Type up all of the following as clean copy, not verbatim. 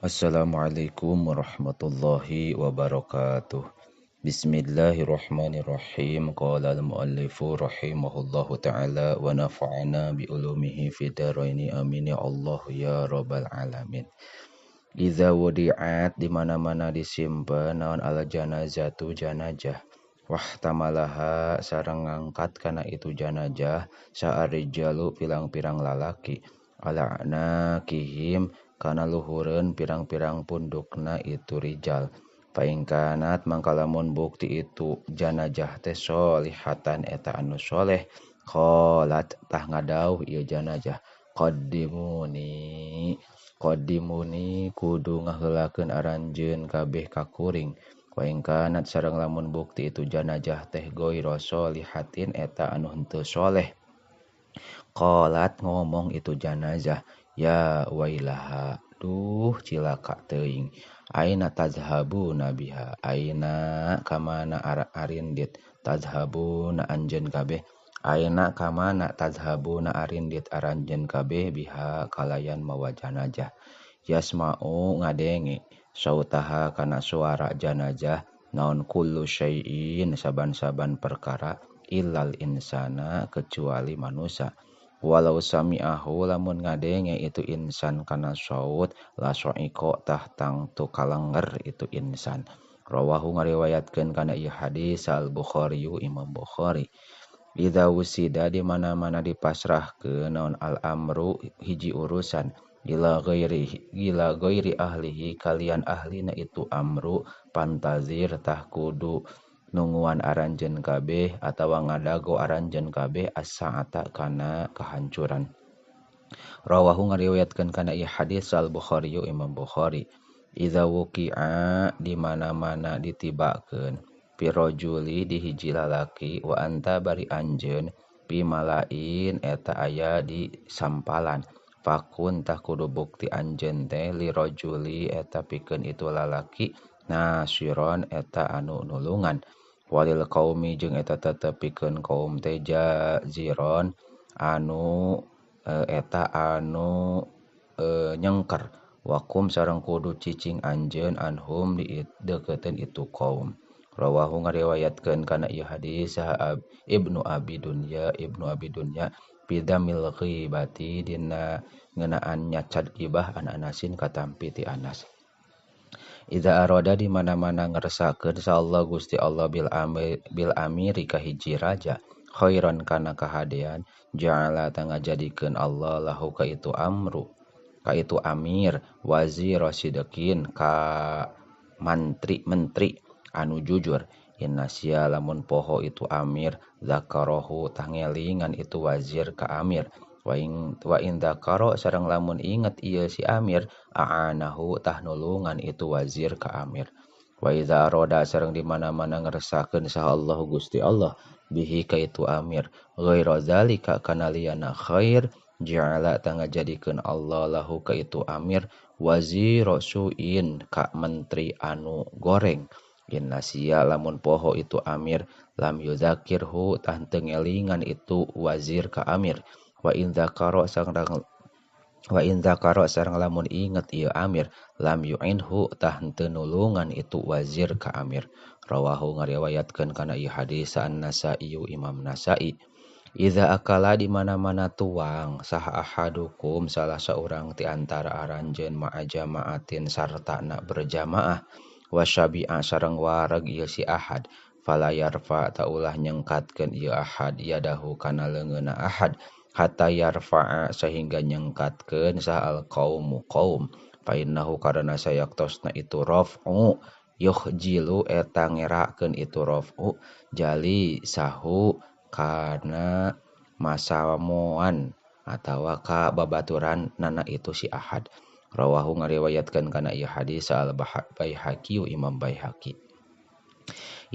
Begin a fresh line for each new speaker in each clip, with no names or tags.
Assalamualaikum warahmatullahi wabarakatuh. Bismillahirrahmanirrahim. Qala al-muallifu rahimahullahu ta'ala wa nafa'ana bi ulumihi fid dharaini amin ya Allah ya rabbal alamin. Iza wudi'at, di mana-mana disimpen naon al janazatu janazah. Wahtamalaha sareng ngangkat kana itu janazah sa'arijalu pirang-pirang lalaki ala anakihim kana luhureun pirang-pirang pundukna itu rijal. Faingkanat mangka lamun bukti itu janazah teh solihatan eta anu soleh, qalat tah ngadauh ieu janazah, qaddimuni qaddimuni kudu ngaheulakeun aranjeun kabeh ka kuring. Faingkanat sareng lamun bukti itu janazah teh ghaira solihatin eta anu henteu soleh, qalat ngomong itu janazah, ya wailaha duh cilaka teuing, aina tazhabuna biha, aina kamana arindit tazhabuna anjeun kabeh, aina kamana tazhabuna arindit aranjeun kabeh biha kalayan mawa janazah. Yasma'u ngadenge sautaha kana suara janazah naon kullu syai'in saban-saban perkara illal insana kecuali manusia. Walau sami'ahu lamun ngadenge itu insan kana saut la sa'iqo tah tangtu kalengger itu insan. Rawahu ngariwayatkeun kana ieu hadis al Bukhari Imam Bukhari. Idza wusida di mana-mana dipasrahkeun naon al amru hiji urusan ila ghairi ahlihi kalian ahlina itu amru pantazir tah kudu nunguan aranjeun kabeh atawa ngadago aranjeun kabeh as-sa'ata kana kehancuran. Rawahu ngariwayatkeun kana ieu hadis al Bukhari Imam Bukhari. Idza wuqi'a di mana-mana ditibakeun pirojuli di hiji lalaki wa anta bari anjeun pimalain eta aya di sampalan. Fakun tah kudu bukti anjeun teh lirojuli eta pikeun itu lalaki nasiron eta anu nulungan. Walil kaumi jeung eta tetep pikeun kaum teh jaziron anu eta anu nyengker. Wakum sareng kudu cicing anjeun anhum di deukeuteuun itu kaum. Rawahu ngariwayatkeun kana ieu hadis Ibnu Abi Dunya Ibnu Abi Dunya bidamil ghibati dina ngeunaan nyacad gibah an Anasin katampi ti Anas. Idza arada di mana-mana ngersakeun sa Allah Gusti Allah bil amiri ka hiji raja khairan kana kahadean ja'ala tangajadikeun Allah lahu ka itu amru ka itu amir wazir rasidekin ka menteri anu jujur. Innasia lamun poho itu amir zakarahu tangelingan itu wazir ka amir. Wa in dzakara sareng lamun inget ieu si amir a'anahu tah nulungan itu wazir ka amir. Wa iza arada sareng di mana-mana ngersakeun saha Allah Gusti Allah bihi ka itu amir ghaira zalika kana liyana khair ja'ala tangajadikeun Allah lahu ka itu amir wazir suin ka menteri anu goreng. Innasia lamun poho itu amir lam yuzakirhu tah teu ngelingan itu wazir ka amir. Wa in dzakara sareng lamun inget ieu amir lam yu'inhu tah henteu nulungan itu wazir ka amir. Rawahu ngariwayatkeun kana ieu hadis An-Nasa'i Imam Nasa'i. Iza akala di mana-mana tuang saha ahadukum salah saurang ti antara aranjeun ma'a jama'atin sartana berjamaah wasyabi'a sareng wareg ieu si ahad fala yarfa taulah nyengkatkeun ieu ahad yadahu kana leungeunna ahad hatta yarfa'a sehingga nyengkatkeun sahal qaumu qaum fa innahu karena sayaktosna itu raf'u yukhjilu eta ngerakeun itu raf'u jali sahu kana masamoan atawa ka babaturan nana itu si ahad. Rawahu ngariwayatkeun kana ieu hadis al Baihaqi Imam Baihaqi.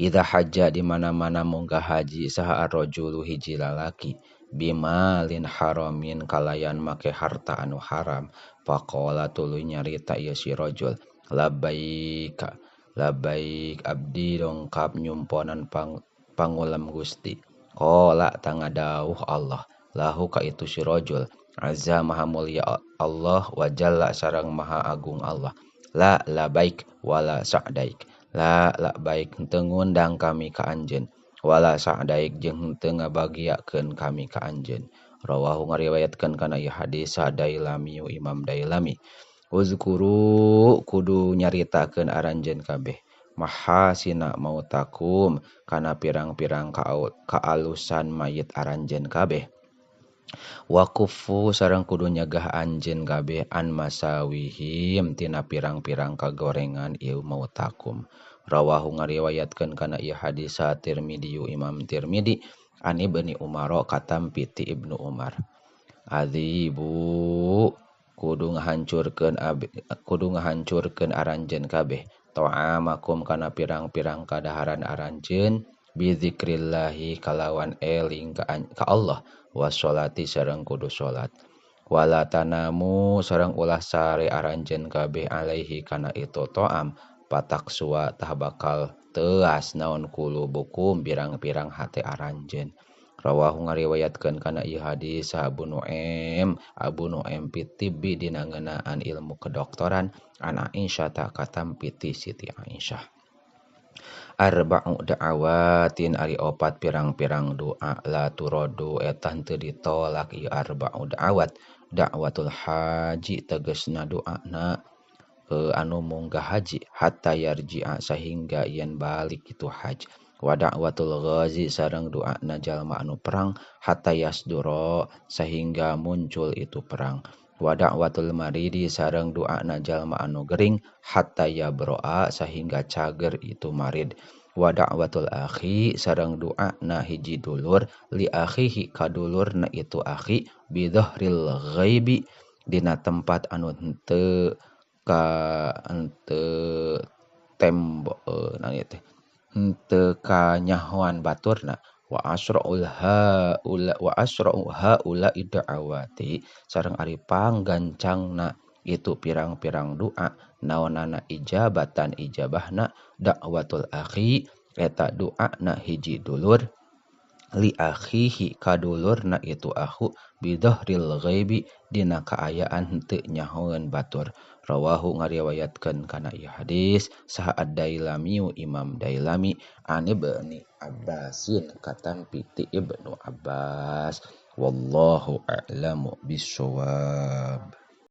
Idza hajja di mana-mana munggah haji saha ar-rajulu hiji lalaki bimalin haramin kalayan make harta anu haram faqala tuluy nyarita ieu si rajul labbaik labbaik abdi dongkap nyumponan pangulem Gusti. Qala tangadauh Allah lahu ka itu si rajul azza maha mulia Allah wa jalla sareng maha agung Allah. La labaik wala sa'daik. La labaik henteu ngundang kami ka anjeun wala sa'daik jeung henteu ngabagiakeun kami ka anjeun. Rawahu ngariwayatkeun kana ieu hadis Dailami Imam Dailami. Uzkuru kudu nyaritakeun aranjeun kabeh mahasina mautakum kana pirang-pirang kaalusan mayit aranjeun kabeh. Wakufu sareng kudu nyegah anjeun kabeh an masawihim tina pirang-pirang kagorengan ieu mautakum. Rawahu ngariwayatkeun kana ieu hadis Tirmidzi Imam Tirmidzi an Ibni Umar katampi ti Ibnu Umar. Adzibu kudu ngahancurkeun aranjeun kabeh ta'amakum kana pirang-pirang kadaharan aranjeun bizikrillahi kalawan eling ka Allah washolati sareng kudu salat. Wala tanamu sareng ulah sare aranjeun kabeh alaihi kana itu ta'am patak sua tah bakal teuas naon kulubukum pirang-pirang hate aranjeun. Rawahu ngariwayatkeun kana ieu hadis Abu Nuaim Abu Nuaim fitibbi dina ngeunaan ilmu kedokteran an Aisyah ta katampi ti Siti Aisyah. Arba'u da'awatin ari opat pirang-pirang doa la turadu eta henteu ditolak ieu arba'u da'awat. Da'watul haji tegasna doana anu munggah haji hatta yarji'a sahingga yen balik itu haji. Wa da'watul ghazi sareng doana jalma anu perang hatta yasdura sehingga muncul itu perang. Wa da'watul maridi sareng doana jalma anu gering hatta yabro'a sehingga cager itu marid. Wa da'watul akhi sareng doana hiji dulur li akhihi kadulurna itu akhi bi dhahril ghaibi dina tempat anu henteu ka henteu tembok naon ieu teh henteu kanyahoan baturna. Wa asra'ul haula wa asra'u haula id'awati sareng ari panggancangna itu pirang-pirang doa naonana ijabatan ijabahna dakwatul akhi eta doana hiji dulur li akhihi kadulurna itu akhu bidhahril ghaibi dina kaayaan henteu nyahoeun batur. Rawahu ngariwayatkeun kana ieu hadis saha Ad-Dailami Imam Dailami an Ibni Abbasin katampi ti Ibnu Abbas. Wallahu a'lamu bissawab.